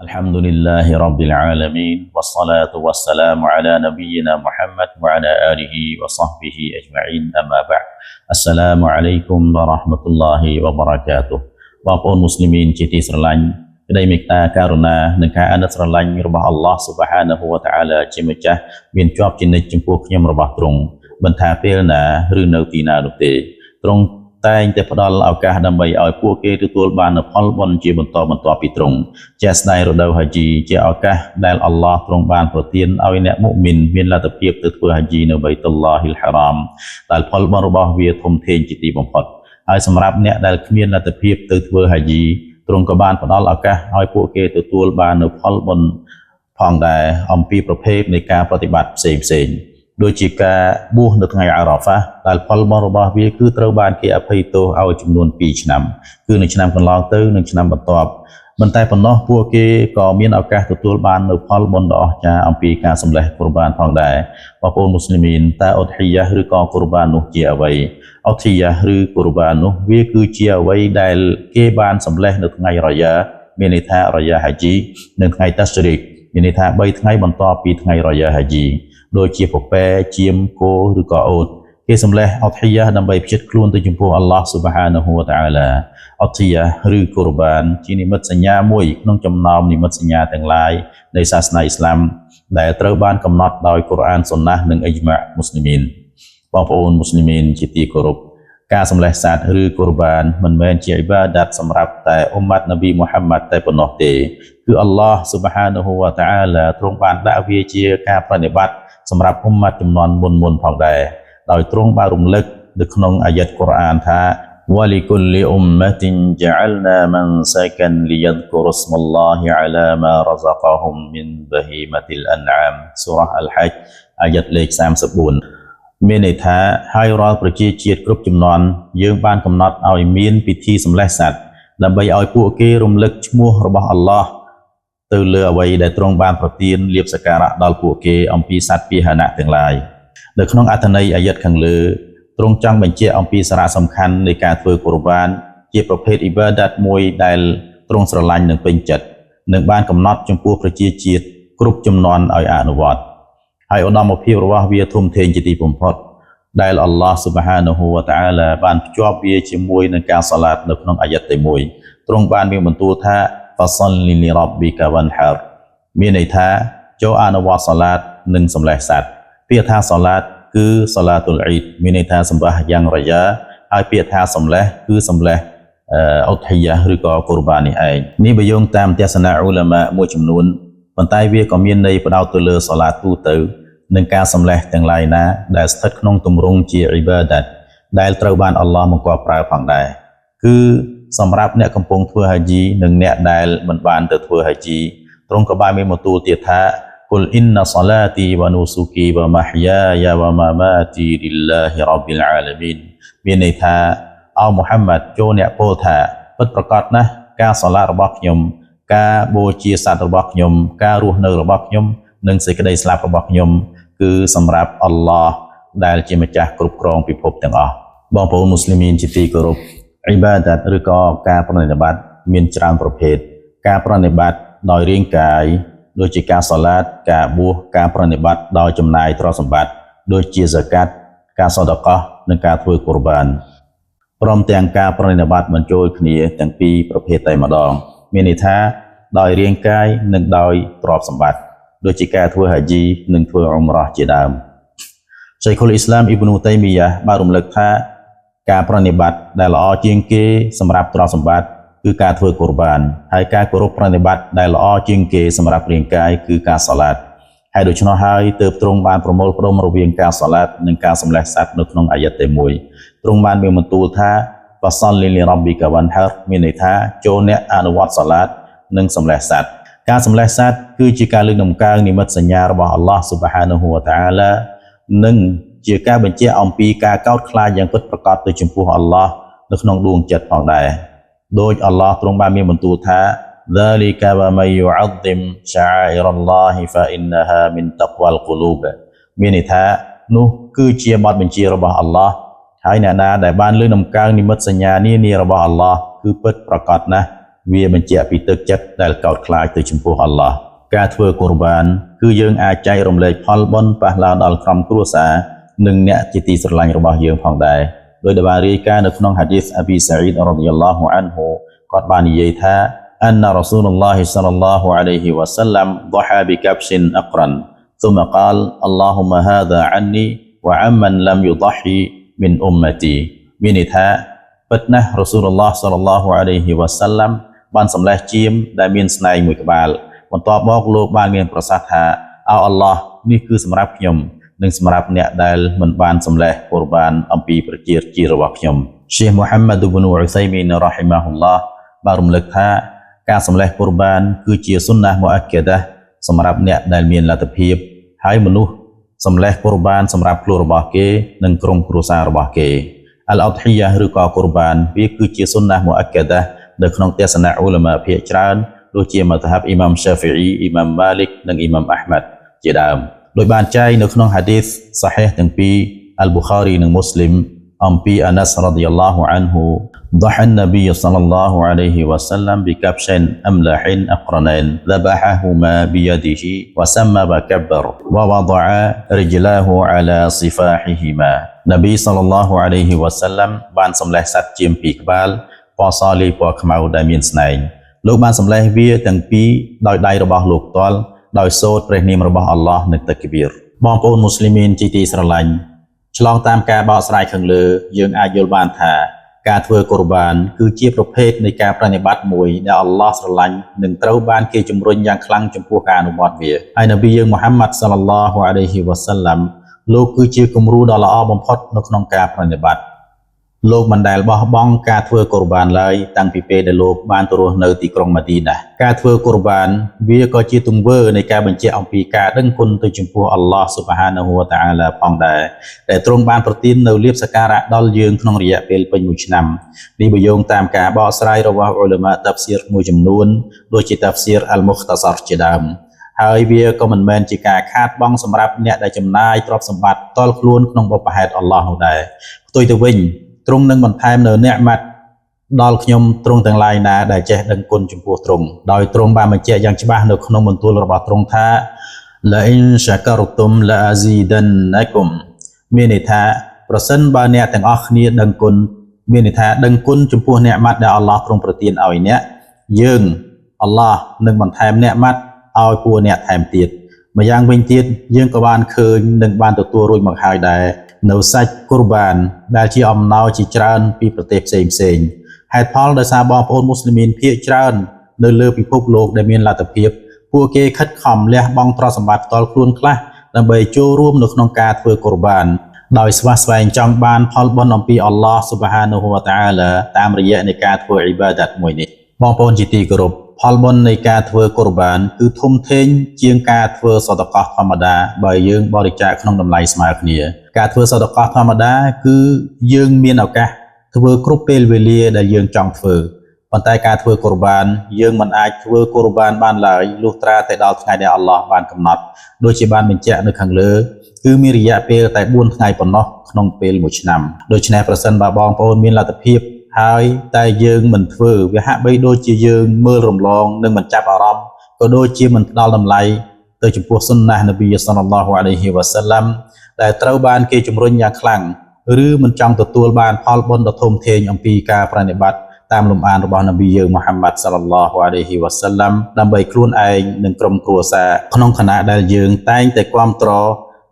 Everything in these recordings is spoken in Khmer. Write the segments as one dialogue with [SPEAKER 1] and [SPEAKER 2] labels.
[SPEAKER 1] الحمد لله رب العالمين والصلاة والسلام على نبينا محمد وعلى آله وصحبه أجمعين أما بعد السلام عليكم ورحمة الله وبركاته បងប្អូនមូស្លីមីនជាទីស្រឡាញ់ក្តីមេត្តាករុណានិងការអាណិតស្រឡាញ់របស់អល់ឡោះស៊ុបហានាហ៊ូវតាអាឡាជាម្ចាស់មានជាប់ជានិច្ចចំពោះខ្ញុំរបស់ទ្រង់មិនថាពេលណាឬនៅទីណានោះទេទ្រង់តែងតែផ្ដល់ឱកាសដើម្បីឲ្យពួកគេទទួលបាននូវផលបុណ្យជាបន្តបន្ទាប់ពីទ្រង់ជាក់ស្ដែងរដូវហាជីជាឱកាសដែលអល់ឡោះទ្រង់បានប្រទានឲ្យអ្នកមុមីនមានលទ្ធភាពទៅធ្វើហាជីនៅបៃតុលឡាហ៊ីលហារ៉ាមដែលផលបុណ្យរបស់វាធំធេងជាទីបំផុតហើយសម្រាប់អ្នកដែលគ្មានលទ្ធភាពទៅធ្វើហាជីទ្រង់ក៏បានផ្ដល់ឱកាសឲ្យពួកគេទទួលបាននូវផលបុណ្យផងដែរអំពីប្រភេទនៃការប្រតិបត្តិផ្សេងផ្សេងៗដូចជាការបួសនៅថ្ងៃអារ៉ាហ្វាដែលផលបុណ្យរបស់វាគឺត្រូវបានគេអភ័យទោសឲ្យចំនួន2ឆ្នាំគឺនៅឆ្នាំកន្លងទៅនិងឆ្នាំបន្ទាប់មិនតែប៉ុណ្ណោះពួកគេក៏មានឱកាសទទួលបាននូវផលបុណ្យដ៏អស្ចារ្យអំពីការសម្លេះកុរបានផងដែរបងប្អូនមូស្លីមីនតើអ៊ុតហ៊ីយ៉ាឬក៏កុរបាននោះជាអ្វីអ៊ុតហ៊ីយ៉ាឬកុរបាននោះវាគឺជាអ្វីដែលគេបានសម្លេះនៅថ្ងៃរយ៉ាមានន័យថារយ៉ាហាជីនិងថ្ងៃតាស្រីកមានន័យថា3ថ្ងៃបន្ទាប់ពីថ្ងៃរយ៉ាហាជីដូចជាពពែចៀមគោឬក៏អូតគេសម្លេះអ៊ុតហ៊ីយ៉ាដើម្បីផ្ចិតខ្លួនទៅចំពោះអល់ឡោះស៊ុបហានាហ៊ូវតាអាឡាអ៊ុតហ៊ីយ៉ាឬកុរបានជានិមិត្តសញ្ញាមួយក្នុងចំណោមនិមិត្តសញ្ញាទាំងឡាយនៃសាសនាអ៊ីស្លាមដែលត្រូវបានកំណត់ដោយកូរ៉ានសុនណានិងអ៊ីជម៉ាមូស្លីមីនបងប្អូនមូស្លីមីនជាទីគោរពការសម្លេះសត្វឬកុរបានមិនមែនជាអ៊ីបាដាតសម្រាប់តែអ៊ុម៉ាត់នប៊ីមូហាម៉ាត់តែប៉ុណ្ណោះទេគឺអល់ឡោះស៊ុបហានាហ៊ូវតាអាឡាទ្រង់បានដាក់វាជាការប្រតិបត្តិសម្រាប់អ៊ុម៉ាត់ជំនាន់មុនមុនផងដែរដោយទ្រង់បានរំលឹកនៅក្នុងអាយ៉ាតកូរ៉ានថា ولكل أمة جعلنا منسكا ليذكروا اسم الله على ما رزقهم من بهيمة الأنعام សូរ៉ាអល់ហាច់អាយ៉ាតលេខ34មានន័យថាហើយរាល់ប្រជាជាតិគ្រប់ជំនាន់យើងបានកំណត់ឲ្យមានពិធីសម្លេះសត្វដើម្បីឲ្យពួកគេរំលឹកឈ្មោះរបស់អល់ឡោះទៅលើអ្វីដែលទ្រង់បានប្រទានលាភសក្ការៈដល់ពួកគេអំពីសត្វពាហនៈទាំងឡាយនៅក្នុងអត្ថន័យអាយ៉ាតខាងលើទ្រង់ចង់បញ្ជាក់អំពីសារៈសំខាន់នៃការធ្វើកុរបានជាប្រភេទអ៊ីបាដាតមួយដែលទ្រង់ស្រឡាញ់និងពេញចិត្តនិងបានកំណត់ចំពោះប្រជាជាតិគ្រប់ជំនាន់ឲ្យអនុវត្តហើយឧត្តមភាពរបស់វាធំធេងជាទីបំផុតដែលអល់ឡោះស៊ុបហានាហ៊ូវតាអាឡាបានភ្ជាប់វាជាមួយនឹងការសាឡាតនៅក្នុងអាយ៉ាតទី1ទ្រង់បានមានបន្ទូលថា فصل لربك وانحر មានន័យថាចូលអនុវត្តសាឡាតនិងសម្លេះសត្វពាក្យថាសាឡាតគឺសាឡាតុលអ៊ីដមានន័យថាសម្បាយ៉ាងរយ៉ាហើយពាក្យថាសម្លេះគឺសម្លេះអ៊ុតហ៊ីយ៉ាឬក៏កុរបាននេះឯងនេះបើយោងតាមទស្សនៈអ៊ូឡាម៉ាមួយចំនួនប៉ុន្តែវាក៏មានន័យផ្ដោតទៅលើសាឡាតទូទៅនិងការសម្លេះទាំងឡាយណាដែលស្ថិតក្នុងទម្រង់ជាអ៊ីបាដាតដែលត្រូវបានអល់ឡោះបង្គាប់ប្រើផងដែរគឺសម្រាប់អ្នកកំពុងធ្វើហាជីនិងអ្នកដែលមិនបានទៅធ្វើហាជីទ្រង់ក៏បានមានបន្ទូលទៀតថា قل إن صلاتي ونسكي ومحياي ومماتي لله رب العالمين មានន័យថាអោមូហាម៉ាត់ចូលអ្នកពោលថាពិតប្រាកដណាស់ការសាឡាតរបស់ខ្ញុំការបូជាសត្វរបស់ខ្ញុំការរស់នៅរបស់ខ្ញុំនិងសេចក្តីស្លាប់របស់ខ្ញុំគឺសម្រាប់អល់ឡោះដែលជាម្ចាស់គ្រប់គ្រងពិភពទាំងអស់បងប្អូនមូស្លីមីនជាទីគោរពអ៊ីបាដាតឬក៏ការប្រណិប័តមានច្រើនប្រភេទការប្រណិប័តដោយរាងកាយដូចជាការសាឡាតការបួសការប្រណិប័តដោយចំណាយទ្រព្យសម្បត្តិដូចជាហ្សាកាត់ការសដកោះនិងការធ្វើកុរបានព្រមទាំងការប្រណិប័តបញ្ចូលគ្នាទាំងពីរប្រភេទតែម្ដងមានន័យថាដោយរាងកាយនិងដោយទ្រព្យសម្បត្តិដូចជាការធ្វើហាជីនិងធ្វើអ៊ុំរ៉ោះជាដើម ชัยคุลอิสลามอิบนูตัยมียะห์បានរំលឹកថាការប្រណិប័តដែលល្អជាងគេសម្រាប់ទ្រព្យសម្បត្តិគឺការធ្វើកុរបានហើយការគោរពប្រណិប័តដែលល្អជាងគេសម្រាប់រាងកាយគឺការសាឡាតហើយដូច្នោះហើយទើបទ្រង់បានប្រមូលផ្ដុំរវាងការសាឡាតនិងការសម្លេះសត្វនៅក្នុងអាយ៉ាតតែមួយទ្រង់បានមានបន្ទូលថា فصل لربك وانحر មានន័យថាចូលអ្នកអនុវត្តសាឡាតនិងសម្លេះសត្វការសម្លេះសត្វគឺជាការលើកតម្កើងនិមិត្តសញ្ញារបស់អល់ឡោះស៊ុបហានាហ៊ូវតាអាឡានិងជាការបញ្ជាក់អំពីការកោតខ្លាចយ៉ាងពិតប្រាកដទៅចំពោះអល់ឡោះនៅក្នុងដួងចិត្តផងដែរដោយអល់ឡោះទ្រង់បានមានបន្ទូលថា ذلك ومن يعظم شعائر الله فإنها من تقوى القلوب មានន័យថានោះគឺជាបទបញ្ជារបស់អល់ឡោះហើយអ្នកណាដែលបានលើកតម្កើងនិមិត្តសញ្ញានានារបស់អល់ឡោះគឺពិតប្រាកដណាស់ វាបញ្ជាក់ពីទឹកចិត្តដែលកោតខ្លាចទៅចំពោះអល់ឡោះការធ្វើកុរបានគឺយើងអាចចែករំលែកផលបុណ្យប៉ះឡាដល់ក្រុមគ្រួសារនិងអ្នកជាទីស្រឡាញ់របស់យើងផងដែរដោយដែលបានរាយការណ៍នៅក្នុងហាឌីសអាប៊ីសាអ៊ីដរ៉ាឌីយ៉ាឡោះអានហ៊ូគាត់បាននិយាយថា أن رسول الله صلى الله عليه وسلم ضحى بكبش أقرن ثم قال اللهم هذا عني وعمن لم يضحي من أمتي មានន័យថាពិតណាស់រ៉ាស៊ូលឡោះសល្លឡោះអាឡៃហ៊ីវ៉ាសាឡាំបានសម្លេះចៀមដែលមានស្នែងមួយក្បាលបន្ទាប់មកលោកបានមានប្រសាសន៍ថាអោអល់ឡោះនេះគឺសម្រាប់ខ្ញុំនិងសម្រាប់អ្នកដែលមិនបានសម្លេះកូរ៉ានអំពីប្រជាជាតិរបស់ខ្ញុំឈៀខមូហាម៉ាឌុប៊ុនឧសៃមីនរ៉ហ៊ីម៉ាហ៊ុលឡោះបានរំលឹកថាការសម្លេះកូរ៉ានគឺជាសុនណាមុអាក់កាដាសម្រាប់អ្នកដែលមានលទ្ធភាពហើយមនុស្សសម្លេះកូរ៉ានសម្រាប់ខ្លួនរបស់គេនិងក្រុមគ្រួសាររបស់គេអលអ៊ុដហ៊ីយ៉ាឬក៏កូរ៉ានវាគឺជាសុនណាមុអាក់កាដានៅក្នុងទស្សនៈអ៊ូឡាម៉ាភាគច្រើនដូចជាមធ្ហាប់អ៊ីម៉ាមសាហ្វីអ៊ីអ៊ីម៉ាមម៉ាលិកនិងអ៊ីម៉ាមអាហ្មាត់ជាដើមដោយបានចែងនៅក្នុងហាឌីសសាហីហ៍ទាំងពីរអលប៊ូខារីនិងមូស្លីមអំពីអាណាសរ៉ាឌីយ៉ាឡោះអានហ៊ូ ضحى النبي صلى الله عليه وسلم بكبش أملح أقرنين ذبحهما بيده وسمى وكبر ووضع رجلاه على صفاحهما នប៊ីសល្លឡោះអាឡៃហ៊ីវ៉ាសាឡាំបានសម្លេះសត្វចៀមពីរក្បាលពណ៌សលាយពណ៌ខ្មៅដែលមានស្នែងលោកបានសម្លេះវាទាំងពីរដោយដៃរបស់លោកផ្ទាល់ដោយសូត្រព្រះនាមរបស់អល់ឡោះនិងតក្បៀរបងប្អូនមូស្លីមីនជាទីស្រឡាញ់ឆ្លងតាមការបកស្រាយខាងលើយើងអាចយល់បានថាការធ្វើកុរបានគឺជាប្រភេទនៃការប្រតិបត្តិមួយដែលអល់ឡោះស្រឡាញ់និងត្រូវបានគេជំរុញយ៉ាងខ្លាំងចំពោះការអនុវត្តវាហើយនប៊ីយើងមូហាម៉ាត់សល្លឡោះអាឡៃហ៊ីវ៉ាសាឡាំលោកគឺជាគំរូដ៏ល្អបំផុតនៅក្នុងការប្រតិបត្តិលោកមិនដែលបោះបង់ការធ្វើកុរបានឡើយតាំងពីពេលដែលលោកបានទៅរស់នៅទីក្រុងម៉ាឌីណាការធ្វើកុរបានវាក៏ជាទង្វើនៃការបញ្ជាក់អំពីការដឹងគុណទៅចំពោះអល់ឡោះស៊ុបហានាហ៊ូវតាអាឡាផងដែរដែលទ្រង់បានប្រទាននៅលាភសក្ការៈដល់យើងក្នុងរយៈពេលពេញមួយឆ្នាំនេះបើយោងតាមការបកស្រាយរបស់អ៊ុលម៉ាតាហ្វសៀរមួយចំនួនដូចជាតាហ្វសៀរអលមុខតាសារជាដើមហើយវាក៏មិនមែនជាការខាតបង់សម្រាប់អ្នកដែលចំណាយទ្រព្យសម្បត្តិផ្ទាល់ខ្លួនក្នុងបុព្វហេតុអល់ឡោះនោះដែរផ្ទុយទៅវិញទ្រង់នឹងបន្ថែមនៅអ្នកម៉ាត់ដល់ខ្ញុំទ្រង់ទាំងឡាយណាដែលចេះដឹងគុណចំពោះទ្រង់ដោយទ្រង់បានបញ្ជាក់យ៉ាងច្បាស់នៅក្នុងបន្ទូលរបស់ទ្រង់ថាឡាអ៊ីនសាការតុមឡាអាស៊ីដានណាគុំមានន័យថាប្រសិនបើអ្នកទាំងអស់គ្នាដឹងគុណមានន័យថាដឹងគុណចំពោះអ្នកម៉ាត់ដែលអល់ឡោះទ្រង់ប្រទានឲ្យអ្នកយើងអល់ឡោះនឹងបន្ថែមអ្នកម៉ាត់ឲ្យពួកអ្នកថែមទៀតម្យ៉ាងវិញទៀតយើងក៏បានឃើញនិងបានទទួលរួចមកហើយដែរនៅសាច់កុរបានដែលជាអំណោយជាច្រើនពីប្រទេសផ្សេងផ្សេងហេតុផលដោយសារបងប្អូនមូស្លីមីនភាគច្រើននៅលើពិភពលោកដែលមានលទ្ធភាពពួកគេខិតខំលះបង់ទ្រព្យសម្បត្តិផ្ទាល់ខ្លួនខ្លះដើម្បីចូលរួមនៅក្នុងការធ្វើកុរបានដោយស្វះស្វែងចង់បានផលបុណ្យអំពីអល់ឡោះស៊ុបហានាហ៊ូវតាអាឡាតាមរយៈនៃការធ្វើអ៊ីបាដាតមួយនេះបងប្អូនជាទីគោរពផលបុណ្យនៃការធ្វើកុរបានគឺធំធេងជាងការធ្វើសដកោះធម្មតាបើយើងបរិច្ចាគក្នុងតម្លៃស្មើគ្នាការធ្វើសដកោះធម្មតាគឺយើងមានឱកាសធ្វើគ្រប់ពេលវេលាដែលយើងចង់ធ្វើប៉ុន្តែការធ្វើកុរបានយើងមិនអាចធ្វើកុរបានបានឡើយលុះត្រាតែដល់ថ្ងៃដែលអល់ឡោះបានកំណត់ដូចជាបានបញ្ជាក់នៅខាងលើគឺមានរយៈពេលតែ4ថ្ងៃប៉ុណ្ណោះក្នុងពេលមួយឆ្នាំដូច្នេះប្រសិនបើបងប្អូនមានលទ្ធភាពហើយតែយើងមិនធ្វើវាហាក់បីដូចជាយើងមើលរំលងនិងមិនចាប់អារម្មណ៍ក៏ដូចជាមិនផ្ដល់តម្លៃទៅចំពោះសុនណានប៊ីសល្លឡោះអាឡៃហ៊ីវ៉ាសាឡាំដែលត្រូវបានគេជំរុញយ៉ាងខ្លាំងឬមិនចង់ទទួលបានផលបុណ្យដ៏ធំធេងអំពីការប្រតិបត្តិតាមលំអានរបស់នប៊ីយើងមូហាម៉ាត់សល្លឡោះអាឡៃហ៊ីវ៉ាសាឡាំដើម្បីខ្លួនឯងនិងក្រុមគ្រួសារក្នុងខណៈដែលយើងតែងតែគាំទ្រ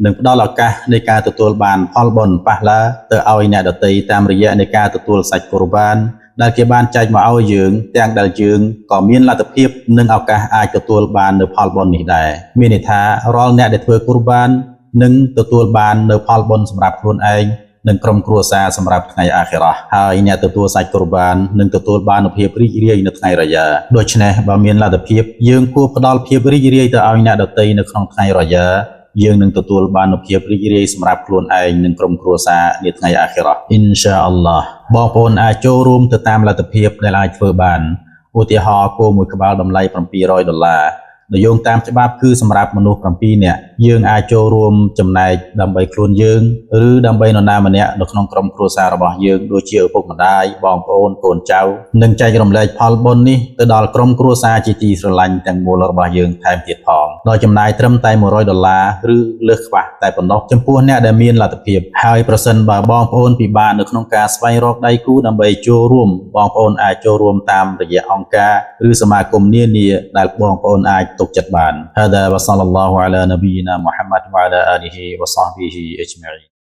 [SPEAKER 1] និងផ្ដល់ឱកាសនៃការទទួលបានផលបុណ្យប៉ះឡាទៅឲ្យអ្នកដទៃតាមរយៈនៃការទទួលសាច់កុរបានដែលគេបានចែកមកឲ្យយើងទាំងដែលយើងក៏មានលទ្ធភាពនិងឱកាសអាចទទួលបាននៅផលបុណ្យនេះដែរមានន័យថារាល់អ្នកដែលធ្វើកុរបាននឹងទទួលបាននៅផលបុណ្យសម្រាប់ខ្លួនឯងនិងក្រុមគ្រួសារសម្រាប់ថ្ងៃអាខិរ៉ះហើយអ្នកទទួលសាច់កុរបាននឹងទទួលបាននូវភាពរីករាយនៅថ្ងៃរយ៉ាដូច្នេះបើមានលទ្ធភាពយើងគួរផ្ដល់ភាពរីករាយទៅឲ្យអ្នកដទៃនៅក្នុងថ្ងៃរយ៉ាយើងនឹងទទួលបាននូវភាពរីករាយសម្រាប់ខ្លួនឯងនិងក្រុមគ្រួសារនាថ្ងៃអាខិរ៉ះអ៊ីនសាអល់ឡោះបងប្អូនអាចចូលរួមទៅតាមលទ្ធភាពដែលអាចធ្វើបានឧទាហរណ៍គោមួយក្បាលតម្លៃ700ដុល្លារ ដោយយោងតាមច្បាប់គឺសម្រាប់មនុស្ស7នាក់យើងអាចចូលរួមចំណែកដើម្បីខ្លួនយើងឬដើម្បីនរណាម្នាក់នៅក្នុងក្រុមគ្រួសាររបស់យើងដូចជាឪពុកម្ដាយបងប្អូនកូនចៅនិងចែករំលែកផលបុណ្យនេះទៅដល់ក្រុមគ្រួសារជាទីស្រឡាញ់ទាំងមូលរបស់យើងថែមទៀតផងដោយចំណាយត្រឹមតែ100ដុល្លារឬលើសខ្វះតែប៉ុណ្ណោះចំពោះអ្នកដែលមានលទ្ធភាពហើយប្រសិនបើបងប្អូនពិបាកនៅក្នុងការស្វែងរកដៃគូដើម្បីចូលរួមបងប្អូនអាចចូលរួមតាមរយៈអង្គការឬសមាគមនានាដែលបងប្អូនអាចទុកចិត្តបាន هذا وصلى الله على نبينا محمد وعلى آله وصحبه أجمعين.